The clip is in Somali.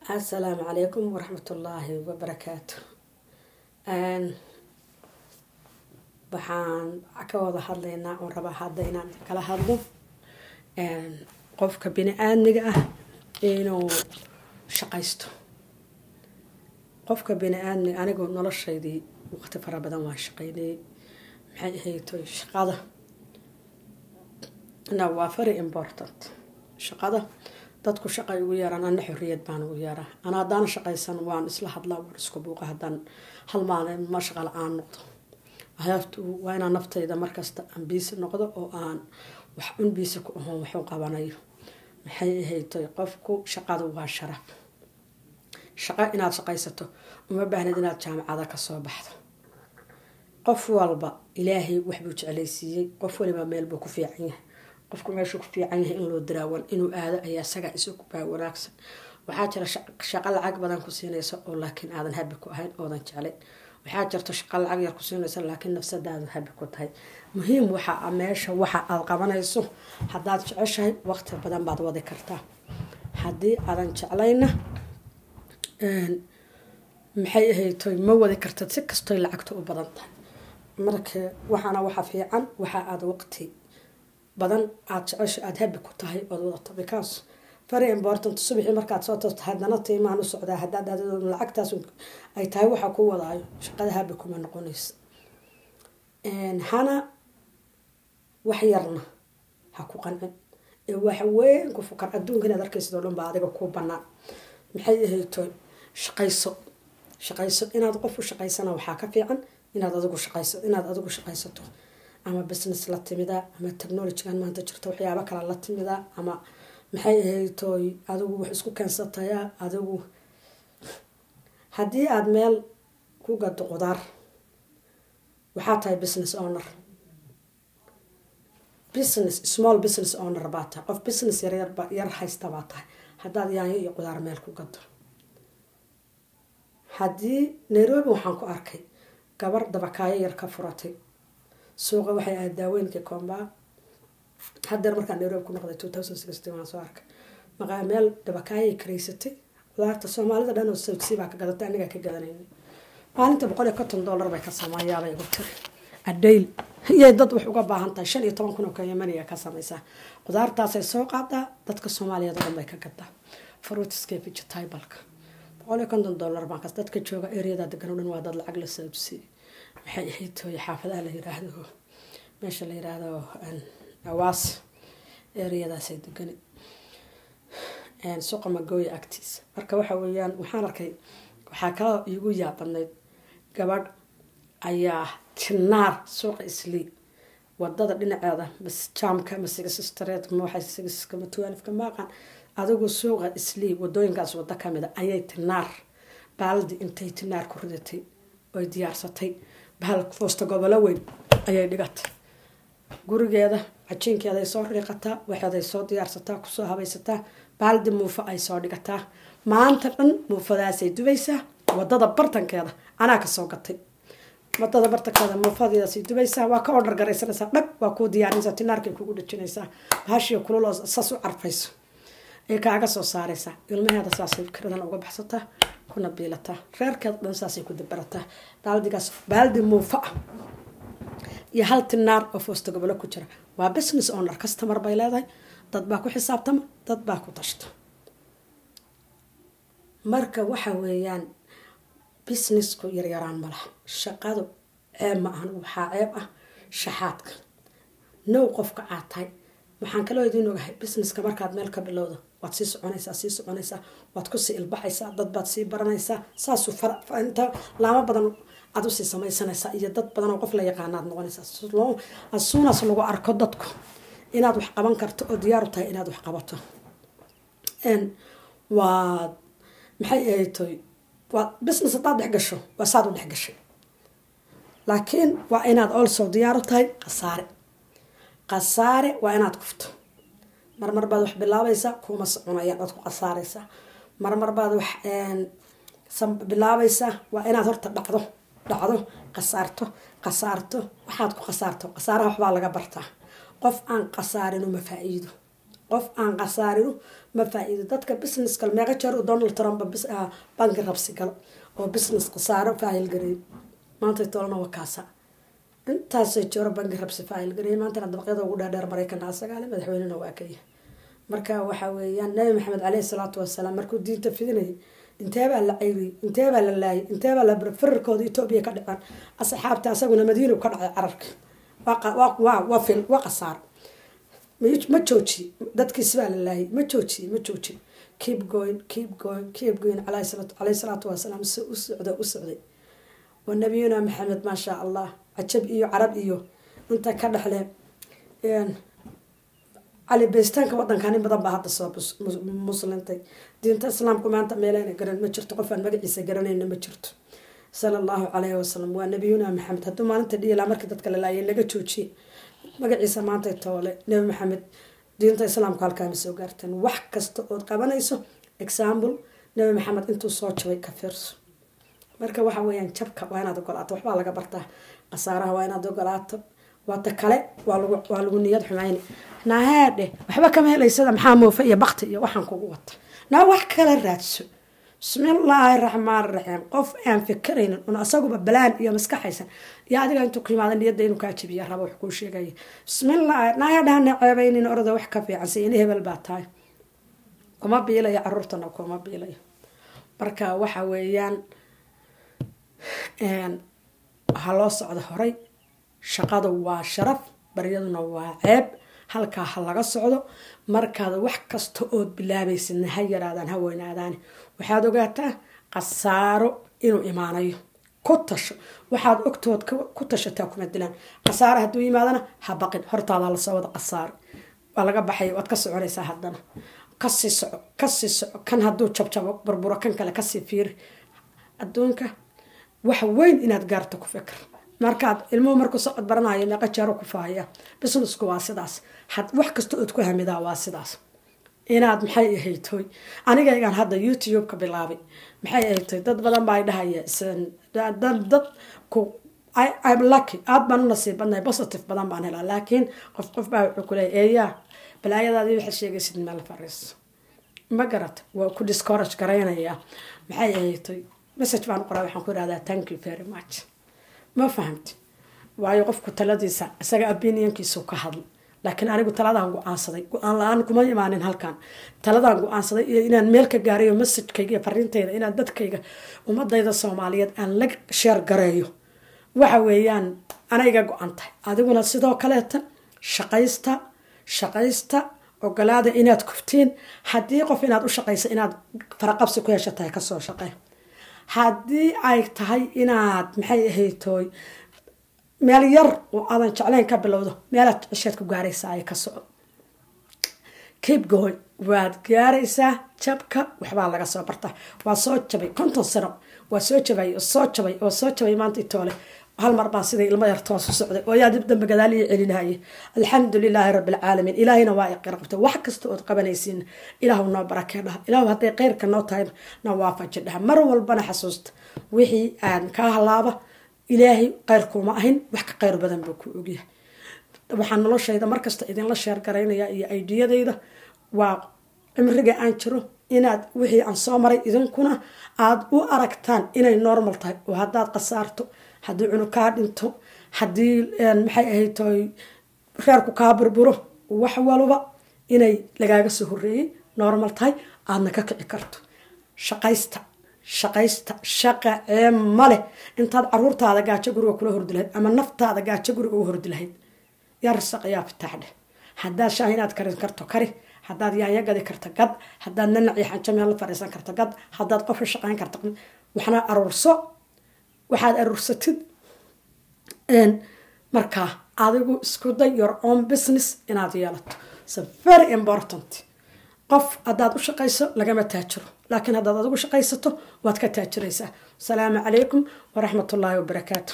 Asalaamu calaykum waraxmatullaahi wabarakaatu. Waxaan ka wada hadlaynaa oon rabaa hadda inaan kala hadlo qofka bini-aadmiga ah inuu shaqaysto. Qofka bini-aadmiga, anigu noloshaydii waqti fara badan waan shaqaynayay. Maxay ahaytoy, shaqada na waa very important. Shaqada dadku shaqay ugu yeeraan, ana xorriyad baan ugu yeeraa. Ana haddaan shaqaysan waan isla hadlaa, waan isku buuqa. Haddaan hal maalin ma shaqa la-aan noqdo, waa inaan naftayda markasta aan busy noqdo oo aan wax un busy ku ahoon waxu qabanayo. Maxay ahaytoy, qofku shaqadu waa sharaf. Shaqo inaad shaqaysato uma baahnid inaad jaamacada kasoo baxdo. Qof walba Ilaahay waxbuu jeclaysiiyey, qof waliba meel buu ku fiican yahay. Qofku meeshuu ku fiican yahay in loo diraawan inuu aado ayaa isaga isagu baa wanaagsan. Waxaa jira shaqo lacag badan ku siinaysa oo laakiin aadan happy ku ahayn oodan jeclayn. Waxaa jirta shaqo lacag yar ku siinaysa laakiin nafsadaadu happy ku tahay. Muhiim waxa meesha waxa aad qabanayso haddaad jeceshahay, waqti badan baad wadi kartaa. Haddii aadan jeclayna, maxay ahaytoy, ma wadi kartad si kastoy lacagta u badan tahay. Marka waxaana waxa fiican waxa aad waqti badan aada jecesha, aada happy ku tahay ood wadato, because very important. Subaxii markaad soo toosto, haddana tiimaan u socdaa, haddaad lacagtaas ay tahay waxa ku wadaayo, shaqada happy kuma noqonaysa. Hana wax yarna ha ku qancin ee wax weyn ku fukar. Adduunka inaad arkaysid oo dhan baa adiga kuu banaan. Maxay ahaytoy, shaqayso, shaqayso. Inaad qof u shaqaysana waxaa ka fiican inaad adigu shaqayso, inaad adigu shaqaysato, ama business la timida, ama technologygan maanta jirta waxyaabo kale la timida, ama maxay ahaytoy, adigu wax isku keensataya. Adigu haddii aada meel ku gado qudaar, waxaa tahay business owner, business, small business owner baa tahay. Qof business yaryarba yar haysta baa tahay haddaad yaanyo iyo qudaar meel ku gado. Haddii Nairobi waxaan ku arkay gabar dabakaayo yar ka furatay suuqa, waxay ahayd daaweynkii Kombaa. Haddeer markaan Nairobi ku noqday 2016 waan soo arkay maqaa meel dabakaayay karaysatay. Qudaarta Soomaalida dhan oo South C baa ka gadatay, anigaa ka gadanayna. Maalinta $150 bay ka sameeyaabay igu tiri adhayl iyay dad wax uga baahan tahay. 15,000 oo Kenyamaniga ka sameysaa. Qudaartaasay soo qaadaa, dadka Soomaaliyeed oo dhan bay ka gadaa, fruitska, vegetableka. $150 baan kas. Dadka jooga areada degan o dhan waa dad lacag la South C. Maxay ahayd hooye, xaafadaha la yiraahdo, meesha la yiraahdo Awaas, areadaasay degani, suuqa Magooya agtiisa. Marka waxa weeyaan, waxaan arkay, waxaa kaloo iigu yaabadnayd gabadh ayaa tinaar suuqa Islii wadada dhinaceeda, mas jaamka ma Six Street ma waxay sixka ma 12-ka ma aqaan. Adigu suuqa Islii wadooyinkaas wado kamid a ayay tinaar baaldi intay tinaar ku ridatay oy diyaarsatay, bahal foosta gobolo weyn ayay dhigatay. Gurigeeda cajiinkeeday soo riiqataa, waxeeday soo diyaarsataa, kusoo habaysataa, baaldi muufo ay soo dhigataa. Maanta dhan muufadaasay dubaysaa wadada bartankeeda. Anaa kasoo gatay. Wadada bartankeeda muufadeedaasay dubaysaa. Waa ka order garaysanaysaa, dhag, waa kuu diyaarinaysaa, tinaarkay kugu dhajinaysaa, bahashii kululoo saas u carfayso ay kaaga soo saaraysaa. Ilmaheeda saasay kiradan uga baxsataa kuna biilataa, reerkeeda dhan saasay ku dabarataa. Baaldigaas, baaldi muufo ah iyo hal tinaar oo foosta gobolo ku jira, waa business owner. Customer bay leedahay, dad baa ku xisaabtama, dad baa ku tashta. Marka waxa weeyaan, businessku yaryaraan ma laha. Shaqadu ceeb ma ahan, waxaa ceeb ah shaxaadka. Now qofka aad tahay, waxaan kaloo idiin ogahay, businesska markaad meel ka bilowda, waad sii soconaysaa, sii soconaysaa, waad kusii ilbaxaysaa, dad baad sii baranaysaa, saasuu inta laamo badan aad usii samaysanaysaa iyo dad badan oo qof la yaqaanaad noqonaysaa. Asuunas lagu arko dadku inaad wax qaban karto oo diyaar u tahay inaad wax qabato, waad maxay ahaytoy, waa business haddaad dhex gasho, waa saad u dhex gashay. Laakiin waa inaad also diyaar u tahay khasaare. Khasaare waa inaad kufto. Marmar baad wax bilaabaysaa, kuma soconayaan, waad ku khasaaraysaa. Marmar baad wax bilaabaysaa. Waa inaad horta dhacdo, dhacdo, khasaarto, khasaarto. Waxaad ku khasaarto, khasaaraha waxbaa laga bartaa. Qof aan khasaarin uma faa-iido. Qof aan khasaarinu ma faa-iido. Dadka business kale meeqa jeer uu Donald Trump bankruptcy galo oo business khasaaro file gareeyo? Maanta toolana waa kaasa, intaasay jeero bankruptcy file gareeyay. Maantana dabaqyada ugu dheerdheer Maraykanna asagaale, madaxweynena waa kaya. Marka waxa weeyaan, Nabi Maxamed caleyhi salaatu wasalaam markuu diinta fidinayay, inteebaa la cayriyey, inteebaa la laayay, inteebaa la firarkooda Etoobiya ka dhaceen asxaabta, asaguna Madiina ka dhacay cararka. Waa fil, waa khasaar, ma joojiye. Dadkiisbaa la laayay, ma joojiye, ma joojin. Keep going, keep going, keep going. Caleyhi salaatu wasalaam si u socda u socday wa nabiyuna Maxamed, maashaa Allah, cajab iyo Carab iyo inta ka dhexle cali beystaanka wadankan in badan baa hadda soo muslintay. Diinta Islaamku maanta meeleyna garan ma jirto, qof aan magaciisa garanayna ma jirto, sala Allahu calayhi wasalam. Waa nabiyuna Maxamed. Hadduu maalinta dhihi lahaa markii dadka la laayay naga joojiye magaciisa, maanta toole Nabi Maxamed diinta Islaamku halkaama soo gaarteen. Wax kasta ood qabanayso, example Nabi Maxamed intuu soo jabay ka fiirso. Marka waxa weeyaan, jabka waa inaad ogolaato, waxbaa laga bartaa. Khasaaraha waa inaad ogolaato. Waata kale, waa lagu niyad xumayni. Naheedhe, waxba kama helaysada, maxaa moofe iyo bakti iyo waxaan kugu wata? Naa wax kala raadso. Bismillaahi raxmaan raxiim. Qof aan fikiraynin un asaguba balaan iyo maskaxaysan iyo adiga intuu ku yimaada niyadda inuu kaa jabiya rabo, wax kuu sheegaya. Bismillaahi, naheedhahana ceebaynin, orada wax ka fiican si ini hebel baa tahay. Kuma biilayo, caruurtana kuma biilayo. Marka waxa weeyaan, ha loo socdo horay. Shaqadu waa sharaf, baryaduna waa ceeb. Halkaa ha laga socdo. Markaad wax kasta ood bilaabaysidna, ha yaraadaan ha weynaadaan, waxaad ogaataa khasaaro inuu imaanayo. Ku tasho waxaad ogtood ku tashataa, kuma dilaan. Khasaaro hadduu yimaadana ha baqin, hortaada lasoo wada khasaaro, waa laga baxay, waad ka soconaysaa. Haddana kasii soco, kasii soco. Kan hadduu jabjabo, burburo, kan kale kasii fiiri. Adduunka wax weyn inaad gaarto ku fikir. Markaad ilmuhu markuu socod baranayo, meeqa jeero ku faaya? Businessku waa sidaas, wax kasta ood ku hamidaa waa sidaas. Inaad maxay ahaytoy, anigaygaan hadda YouTube-ka bilaabay, maxay ahaytoy, dad badan baa dhahaya dad ku I'm lucky, aad baan u nasiib badnahay, positive badan baan helaa. Laakiin qof qof baa wuxuu kuleeya, eeyaa balaayadaadii waxaad sheegaysid meel fariiso, ma garat? Waa ku discourage garaynaya. Maxay ahaytoy, message baan u qoraa, waxaan ku ihahdaa thank you very much. Ma fahamti? Waayo, qofku taladiisa isaga opinionkiisu ka hadla, laakiin anigu taladaan go-aansaday, go-aan la-aan kuma imaanin halkan. Taladaan go-aansaday iyo inaan meel ka gaarayo messagekayga iyo fariintayda, inaan dadkayga, ummadayda Soomaaliyeed aan la share gareeyo, waxa weeyaan anayga go-an tahay. Adiguna sidoo kaleeta shaqaysta, shaqaysta, ogolaada inaad kuftiin. Haddii qof inaad u shaqaysa inaad faraqabsi ku hesha tahay, kasoo shaqee. Haddii ay tahay inaad maxay ahaytoy meel yar oo aadan jeclayn ka bilowdo, meelaad cesheed ku gaaraysaa ay ka soco. Keep going, waad gaaraysaa. Jabka waxbaa laga soo bartaa. Waa soo jabay 50 sano, waa soo jabay oo soo jabay oo soo jabay. Maanta itoole hal mar baan sidai ilmo yar toos u socday oo yaa dib dambe gadaal ii celinayay. Alxamdu lilaahi rabbi alcaalamiin. Ilaahayna waa iqir qabtay. Wax kasta ood qabanaysiin, Ilaahu noo barakee dhaha, Ilaahu hadday khayrka noo tahay na waafaji dhaha. Mar walbana xasuusta, wixii aan kaa halaaba Ilaahay khayr kuma ahin, wax ka khayr badan buu ku ogyahay. Waxaan noloshayda markasta idinla share garaynaya iyo ideayadayda waa cimriga aan jiro inaad wixii aan soo maray idinkuna aada u aragtaan inay normal tahay, oo haddaad khasaarto, haddii cunug kaa dhinto, haddii maxay ahayd toy reerku kaa burburo, wax walba inay lagaaga soo horreeyay normal tahay, aadna ka kici karto. Shaqaysta, shaqaysta, shaqa cee ma leh. Intaad caruurtaada gaajo guriga kula hordi lahayd ama naftaada gaajo guriga u hordi lahayd, yaa rasaq yaa fitaax dheh. Haddaad shaah inaad karin karto, kari. Haddaad yaanyo gadi karto, gad. Haddaad nanac iyo xanjo meel la fadhiisan karto, gad. Haddaad qof u shaqayn karto, waxna aruurso. Waxaad aruursatid markaa adigu isku day your own business inaad yeelato. It's very important. Qof haddaad u shaqayso lagama taajiro, laakiin haddaad adigu shaqaysato waad ka taajiraysaa. Asalaamu calaykum waraxmat ullaahi wabarakaatu.